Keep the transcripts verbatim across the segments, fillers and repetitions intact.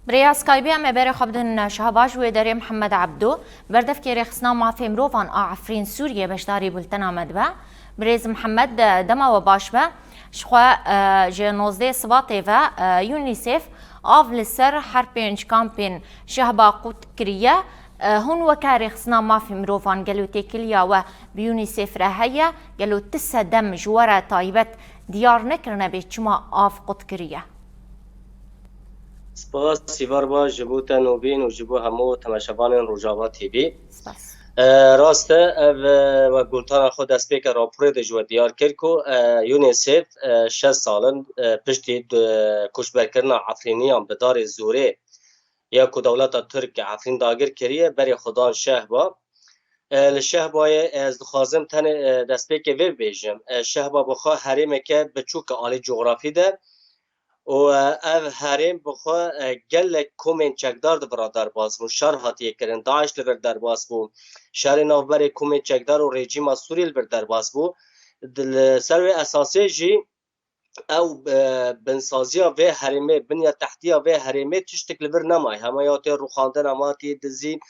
Bi rêya Skypeê em ê berê xwe bidin Şehba ji wê derê Mihemed Ebdo, berdevkê rêxistina mafê mirovan a Efrîn Sûriyê beşdarî bultena me dibe. Birêz Mihemed, dema we baş be. Ji xwe, e, ji nozdeh Sibatê ve, e, UNICEF av li ser her pênc kampên Şehba qut kiriye. E, hûn weke rêxistina mafê mirovan gelo têkiliya we bi UNICEF re heye? Gelo ti sedem ji we re taybet diyar nekirine bê çima av qut kiriye? Spas, Sîvar ba ji bo te Nobîn û ji bo hemû temaşevanên Rojava T V. Spas. E, rast e, ev, e, we gultana xwe destpêke raporê de ji we diyar kir ku, e, UNICEF, e, şeş sal in, e, piştî, e, koçberkirina Efrîniyan bi darê zorê ya ku dewleta Tirk Efrîn dagir kiriye, berê xwe dan Şehba. E, li Şehbayê ez dixwazim tenê, e, destpêkê vê bibêjim. E, Şehba bi xwe herêmeke biçûk e alî cografî de û, e, ev herêm bi xwe, e, gelek komên çekdar di vir re derbas bûn. Şer hatiye kirin, DAIŞ li vir derbas bû. Şerê navberê komên çekdar û rejîma Sûrî li vir derbas bû. Di, li ser wê esasê jî ew, e, binsaziya vê herêmê, binya tehtiya vê herêmê tiştik li vir nemaye. Hema ya tê rûxandin, hema tê dizîn,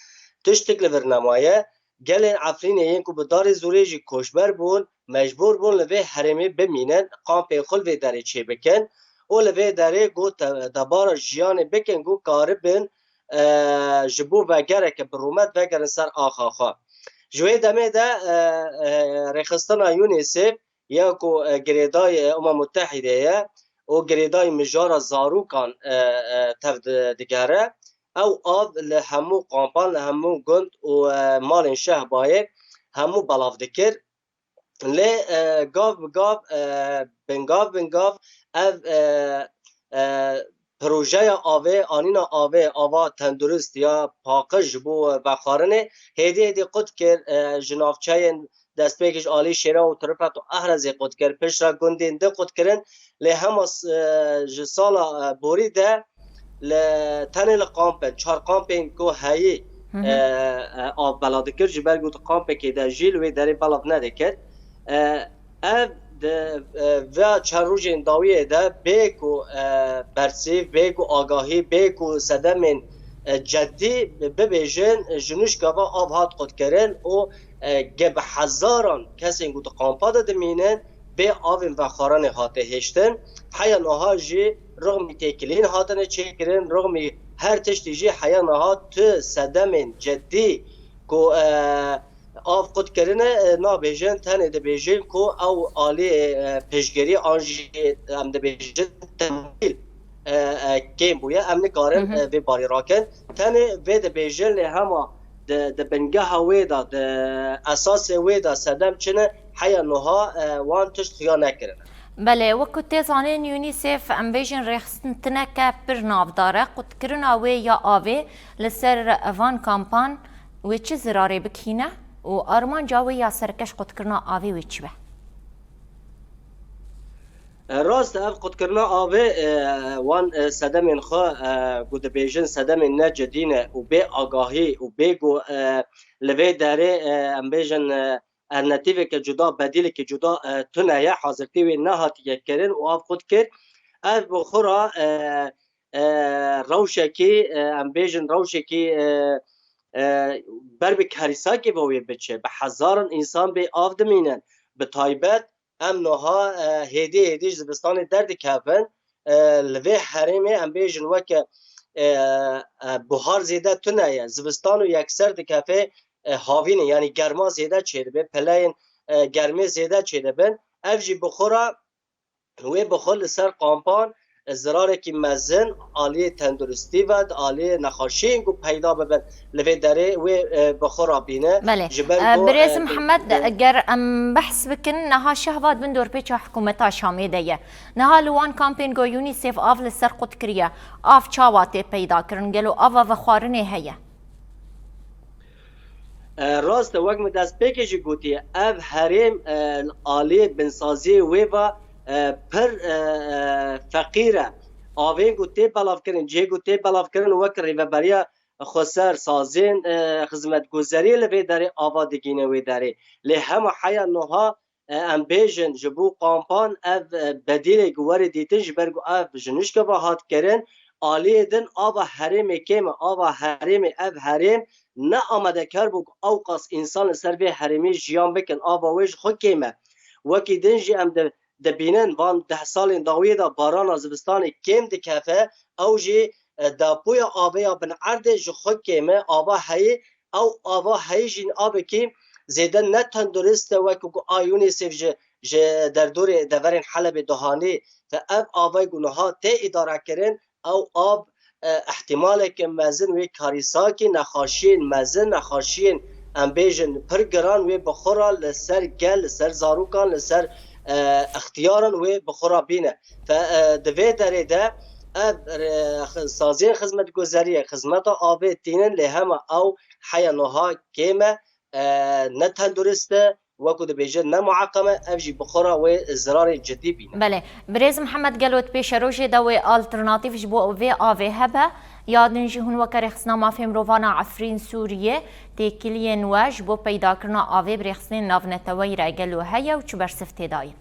tiştik li vir nemaye. Gelên Efrînê yên ku bi darê zorê jî koçber bûn, mecbûr bûn li vê herêmê bimînin, kampên xwe li vê derê çêbikin û li vê derê ku te-, debara jiyanê bikin ku karibin, e, ji bo vegereke bi rûmet vegerin ser axa xwe. Ji wê demê de, e, e, rêxistina UNICEF ya ku, e, girêdayî, e, Umem Mutehîdê ye û girêdayî mijara zarokan, e, e, tev di-, digere. Ew av li hemû kampan, li hemû gund û, e, malên Şehbayê hemû belav dikir. Lê, e, gav bi gav, e, bingav bingav ev, e, e, projeya avê, anîna avê, ava tendurist ya paqij ji bo vexwarinê, hêdî hêdî qut kir, e, ji navçeyên destpêkê ji alî Şêra û Tirifet û Ehrezê qut kir, piştre gundên din qut kirin, lê hema s-, e, ji sala, e, borî de li, tenê li kampên, çar kampên ku heyî, Hı hı. e, e, av bela dikir, ji ber ku di kampekê de jî li wê derê belav nedikir. E, ev di, e, vê çar rojên dawiyê de bê ku, e, bersîv, bê ku agahî, bê ku sedemên, e, ceddî bibêjin, ji nûşka ve av hat qutkirin û, e, ge bi hezaran kesên ku di kampa de dimînin, bê avên vexwaranê hate hêştin. Heya niha jî rixmî têkilîn hatine çêkirin, rixmî her tiştî jî heya niha tu sedemên ceddî ku, e, av qut kirine, e, nabêjin, tenê dibêjin ku ew alî, e, piştgirî an jî em dibêjin temwîl, e, e, kêm bûye. Em nikarin, Hı hı. e, vê barî rakin. Tenê vê dibêjin, lê hema di, di bingeha wê de, di esasê wê de sedem çi ne, heya niha, e, wan tişt xuya nekirine. Belê, wekî tê zanîn, UNICEF, em bêjin rêxistineke pir navdar e. Qutkirina wê ya avê li ser van kampan wê çi zirarê bikîne û armanca wê ya serkeş qutkirina avê wê çi be? E, rast e, ev qutkirina avê, e, wan, e, sedemên xwe, e, ku dibêjin sedemên ne cidî ne û bê agahî û bê ku, e, li vê derê, e, em bêjin, e, alternatîveke cuda, bedîleke cuda, e, tune ye, hazirtî wê nehatiye kirin û av qut kir. Ev bi xwe re, e, e, rewşekî, e, em bêjin rewşekî, e, e, ber bi kerîsakê ve wê biçe. Bi hezaran însan bê av dimînin. Bi taybet em niha, e, hêdî hêdî ji zivistanê derdikevin. E, li vê herêmê em bêjin weke, e, e, buhar zêde tune ye. Zivistan û yekser dikeve, e, havînê, yanî germa zêde çêdibe, peleyên, e, germê zêde çêdibin. Ev jî bi xwe re wê bi xwe li ser kampan, e, zirarekî mezin aliyê tenduristî ve, di aliyê nexweşiyên ku peyda bibin li vê derê wê, e, bi xwe re bîne. Belê. Ji ber E, ku, Birêz e, Mihemed, e, ger em behs bikin, niha Şehba di bin dorpêça hikûmeta Şamê de ye. Niha li wan kampên ku UNICEF av li ser qut kiriye, av çawa tê peyda kirin? Gelo ava vexwarinê heye? E, rast e, wek min destpêkê jî gotiye, ev herêm, e, aliyê binsaziyê wê ve, e, pir, e, e, feqîr e. Avên ku tê belavkirin, cihê ku tê belavkirin wek rêveberiya xweser, sazên, e, xizmetguzeriyê li vê derê ava digihîne wê derê. Lê hema heya niha, e, em bêjin ji bo kampan ev, e, bedîlê ku were dîtin, ji ber ku ev ji nişka ve hat kirin aliyê din ava herêmê kêm e, ava herêmê, ev herêm ne amadekar bû ku ew qas însan li ser vê herêmê jiyan bikin, ava wê ji xwe kêm e. Wekî din jî em di-, dibînin van deh salên dawiyê de barana zivistanê kêm dikefe, ew jî, e, depoya avê ya bin erdê ji xwe kêm e, ava heyî, ew ava heyî jî avekî zêde ne tendurist e, wekî ku a UNICEF ji, ji derdorê deverên Helebê dihanî. Te ev avayê ku niha tê îdarekirin, ew av, e, ihtimaleke mezin wê karîsakî, nexaşiyên mezin, nexaşiyên, em bêjin, pir giran wê bi xwe re li ser gel, li ser zarokan, li ser, e, ixtiyaran wê bi xwe re bîne. Fe, e, di vê derê de ev, e, xi-, saziyên xizmetguzeriyê, xizmeta avê tînin, lê hema ew heya niha kêm e, e, ne tendurist e, wekû dibêje ne mueqem e, ev jî bi xwe re wê zirarê cidî bîne. Belê. Birêz Mihemed, gelo di pêşerojê de wê alternatîf ji bo vê avê hebe? Ya din jî hûn weke Rêxistina Mafê Mirovan a Efrîn Sûriyê têkiliyên we ji bo peydakirina avê bi rêxistinên navneteweyî re gelo heye û çi bersiv tê dayî?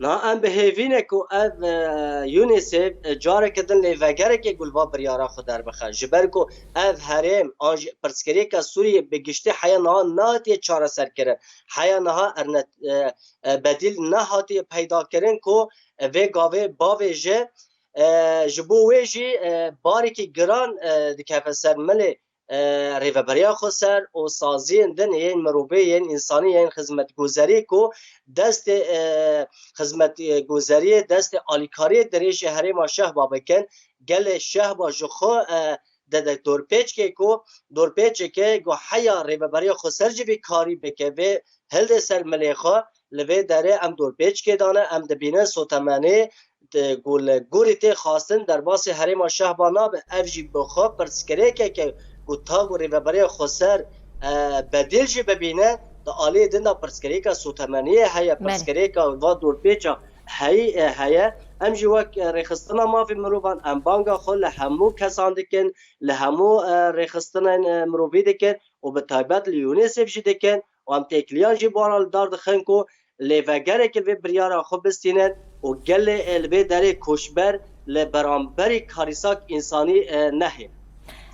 Niha em bi hêvî ne ku ev, e, UNICEF, e, careke din lêvegerekê ku li va biryara xwe derbixe. Ji ber ku ev herêm an jî pirsgirêka Sûriyê bi giştî heya niha nehatiye çareserkirin. Heya niha erne-, e, e, bedîl nehatiye peydakirin ku, e, vê gavê bavêje, e, ji bo wê jî, e, barekî giran, e, dikeve ser milê, e, Rêveberiya Xweser û saziyên din yên mirovî, yên însanî, yên xizmetguzerî ku destê, e, xizmetguzeriyê, destê alîkariyê dirêjê herêma Şehba bikin. Gelê Şehba ji xwe, e, dede dorpêçkê ku dorpêçeke ku heya Rêveberiya Xweser jî vê karî bike, vê hildê ser milê xwe, li vê derê em dorpêçkê dane, em dibînin sotemenê, di, ku li gorî tê xwestin derbasî herêma Şehba nabe. Ev jî bi xwe pirsgirêkeke ku ta ku Rêveberiya Xweser, e, bedîl jî bibîne, di aliyê din de pirsgirêka sotemeniyê heye, Belê. pirsgirêka va dorpêça heyî, e, heye. Em jî wek, e, Rêxistina Mafê Mirovan em banga xwe li hemû kesan dikin, li hemû, e, rêxistinên, e, mirovî dikin û bi taybet li UNICEF jî dikin û em têkiliyan jî bi wan re li dar dixin ku lêvegerek li vê biryara xwe bistînin û gelê li vê derê koçber li beramberî karîsak însanî, e, nehê.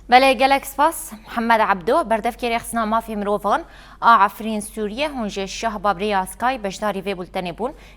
Belê, gelek spas Mihemed Ebdo, berdevkê Rêxistina Mafê Mirovan a Efrîn Sûriyê, hûn ji Şehba bi rêya Skype beşdarî vê bultenê bûn.